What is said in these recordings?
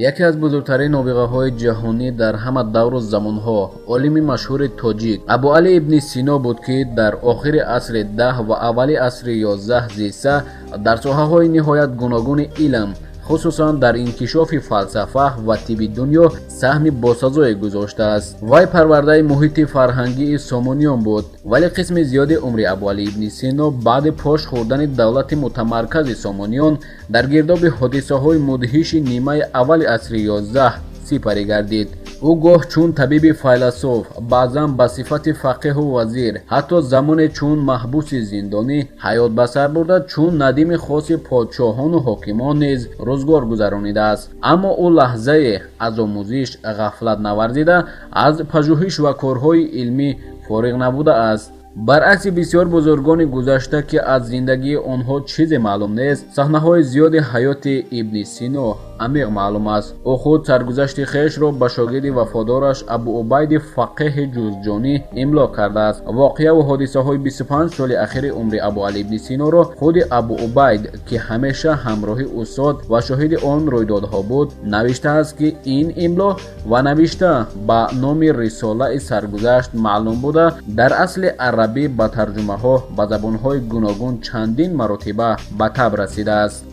Яке аз бузургтарин нобиғаҳои ҷаҳонӣ дар ҳама давру замонҳо олими машҳури тоҷик Абуалӣ ибни Сино буд, ки дар охири асри 10 ва аввали асри 11 зиста дар соҳаҳои ниҳоят гуногуни илм, хусусан дар инкишофи фалсафа ва тибби дунё саҳми босазое гузоштааст. Вай парвардаи муҳити фарҳангии Сомониён буд, вале қисми зиёди умри Абуалӣ ибни Сино баъди пош хӯрдани давлати мутамаркази Сомониён дар гирдоби ҳодисаҳои мудҳиши нимаи аввали асри 11 сипарӣ гардид. Ӯ гоҳ чун табиби файласуф, баъзан ба сифати фақеҳу вазир, ҳатто замоне чун маҳбуси зиндонӣ ҳаёт ба сар бурда, чун надими хоси подшоҳону ҳокимон низ рӯзгор гузаронидааст. Аммо ӯ лаҳзае аз омӯзиш ғафлат наварзида, аз пажӯҳиш ва корҳои илмӣ фориғ набудааст. Баръакси бисёр бузургони гузашта, ки аз зиндагии онҳо чизе маълум нест, саҳнаҳои зиёди ҳаёти ибни Сино амиқ маълум аст. Ӯ худ саргузашти хешро ба шогирди вафодораш Абуубайди фақеҳи ҷузҷонӣ имло кардааст. Воқеаву ҳодисаҳои 25 соли ахири умри Абуалӣ ибни Синоро худи Абуубайд, ки ҳамеша ҳамроҳи устод ва шоҳиди он рӯйдодҳо буд, навиштааст, ки ин имло ва навишта ба номи рисолаи саргузашт маълум буда, дар асли арабӣ ба тарҷумаҳо ба забонҳои гуногун чандин маротиба ба таб расидааст.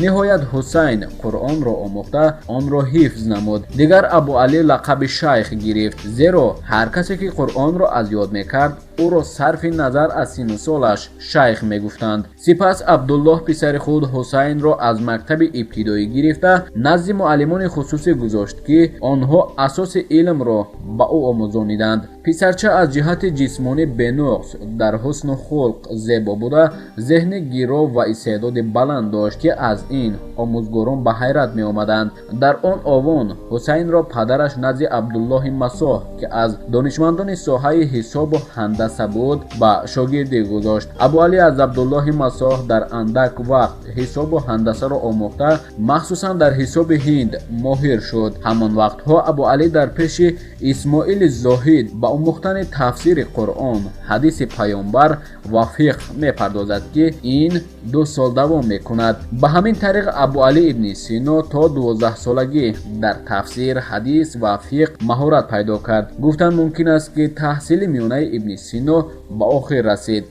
Ниҳоят Ҳусайн Қуръонро омӯхта, онро ҳифз намуд. Дигар Абуалӣ лақаби шайх гирифт, зеро ҳар касе ки Қуръонро аз ёд мекард, ӯро сарфи назар аз синну солаш шайх мегуфтанд. Сипас Абдуллоҳ писари худ Ҳусайнро аз мактаби ибтидоӣ гирифта назди муаллимони хусусӣ гузошт, ки онҳо асоси илмро ба ӯ омӯзониданд. Писарча аз ҷиҳати ҷисмонӣ бенуқс, дар ҳусну хулқ зебо буда, зеҳни гиро ва истеъдоди баланд дошт, ки аз ин омӯзгорон ба ҳайрат меомаданд. Дар он овон Ҳусайнро падараш назди Абдуллоҳи Масоҳ, ки аз донишмандони соҳаи ҳисобу ҳандаса буд, ба шогирдӣ гузошт. Абуалӣ аз Абдуллоҳи Масоҳ дар андак вақт ҳисобу ҳандасаро омӯхта, махсусан дар ҳисоби ҳинд моҳир шуд. Ҳамон вақтҳо Абуалӣ дар пеши Исмоили Зоҳид ба омӯхтани тафсири Қуръон, ҳадиси Паёмбар ва фиқҳ мепардозад, ки ин 2 сол давом мекунад. Ба ҳамин тариқ Абуалӣ ибни Сино то 12-солагӣ дар тафсир, ҳадис ва фиқҳ маҳорат пайдо кард. Гуфтан мумкин аст, ки таҳсили миёнаи ибни Сино ба охир расид.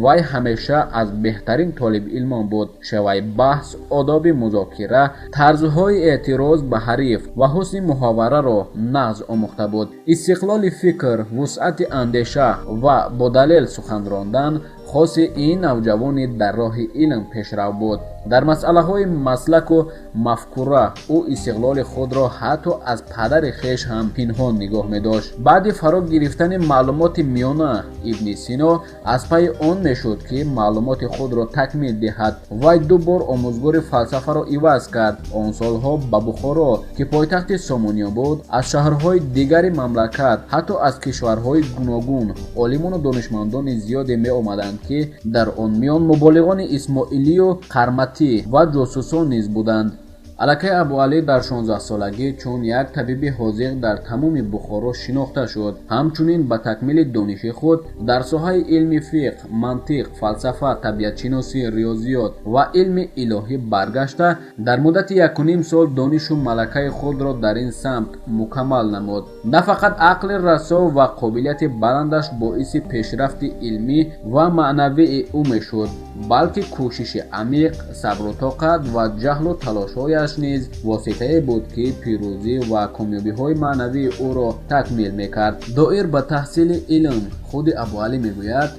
Вай ҳамеша аз беҳтарин толибилмон буд. Шеваи баҳс, одоби музокира, тарзҳои эътироз ба ҳариф ва ҳусни муҳовараро нағз омӯхта буд. Истиқлоли фикр, вусъати андеша ва бо далел сухан рондан хоси ин навҷавони дар роҳи илм пешрав буд. Дар масъалаҳои маслаку мафкура ӯ истиқлоли худро ҳатто аз падари хеш ҳам пинҳон нигоҳ медошт. Баъди фаро гирифтани маълумоти миёна ибни Сино аз пайи он мешуд, ки маълумоти худро такмил диҳад. Вай 2 бор омӯзгори фалсафаро иваз кард. Он солҳо ба Бухоро, ки пойтахти Сомониён буд, аз шаҳрҳои дигари мамлакат, ҳатто аз кишварҳои гуногун олимону донишмандони зиёде меомаданд, ки дар он миён муболиғони исмоилию қарматӣ ва ҷосусон низ буданд. Аллакай Абуалӣ дар 16-солагӣ чун як табиби ҳозиқ дар тамоми Бухоро шинохта шуд. Ҳамчунин ба такмили дониши худ дар соҳаи илми фиқҳ, мантиқ, фалсафа, табиатшиносӣ, риёзиёт ва илми илоҳӣ баргашта, дар муддати 1,5 сол донишу малакаи худро дар ин самт мукаммал намуд. На фақат ақли расо ва қобилияти баландаш боиси пешрафти илмӣ ва маънавии ӯ мешуд, балки кӯшиши амиқ, сабру тоқат ва ҷаҳлу талошҳояш низ воситае буд, ки пирӯзӣ ва комёбиҳои маънавии ӯро такмил мекард. Доир ба таҳсили илм худи Абуалӣ мегӯяд: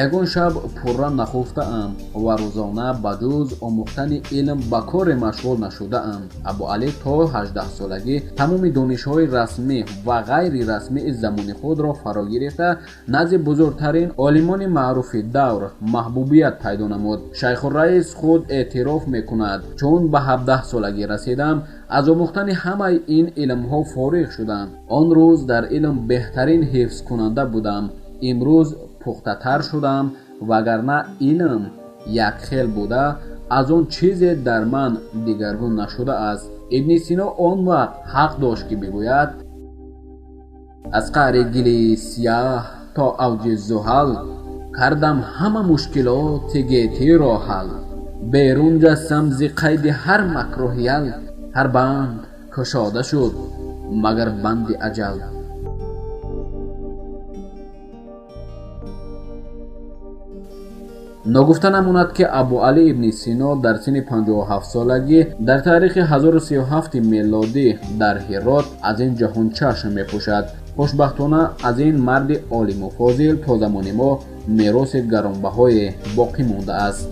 ягон шаб пурра нахуфтаам ва рӯзона ба ҷуз омӯхтани илм ба коре машғул нашудаам. Абуалӣ то 18-солагӣ тамоми донишҳои расмӣ ва ғайрирасмии замони худро фаро гирифта, назди бузургтарин олимони маъруфи давр маҳбубият пайдо намуд. Шайхурраис худ эътироф мекунад: чун ба 17-солагӣ расидам, аз омӯхтани ҳамаи ин илмҳо фориғ шудам. Он рӯз дар илм беҳтарин ҳифзкунанда будам. Имрӯз пухтатар шудам, вагарна илм якхел буда, аз он чизе дар ман дигаргун нашудааст. Ибни Сино он вақт ҳақ дошт, ки бигӯяд: аз қаъри гили сияҳ то авҷи зуҳал, кардам ҳама мушкилоти гетиро ҳал. Берун ҷастам зи қайди ҳар макрӯҳиял, ҳар банд кушода шуд магар банди аҷал. Ногуфта намонад, ки Абуалӣ ибни Сино дар синни 57-солагӣ дар таърихи 1037 мелодӣ дар Ҳирот аз ин ҷаҳон чашм мепӯшад. Хушбахтона, аз ин марди олиму фозил то замони мо мероси гаронбаҳое боқӣ мондааст.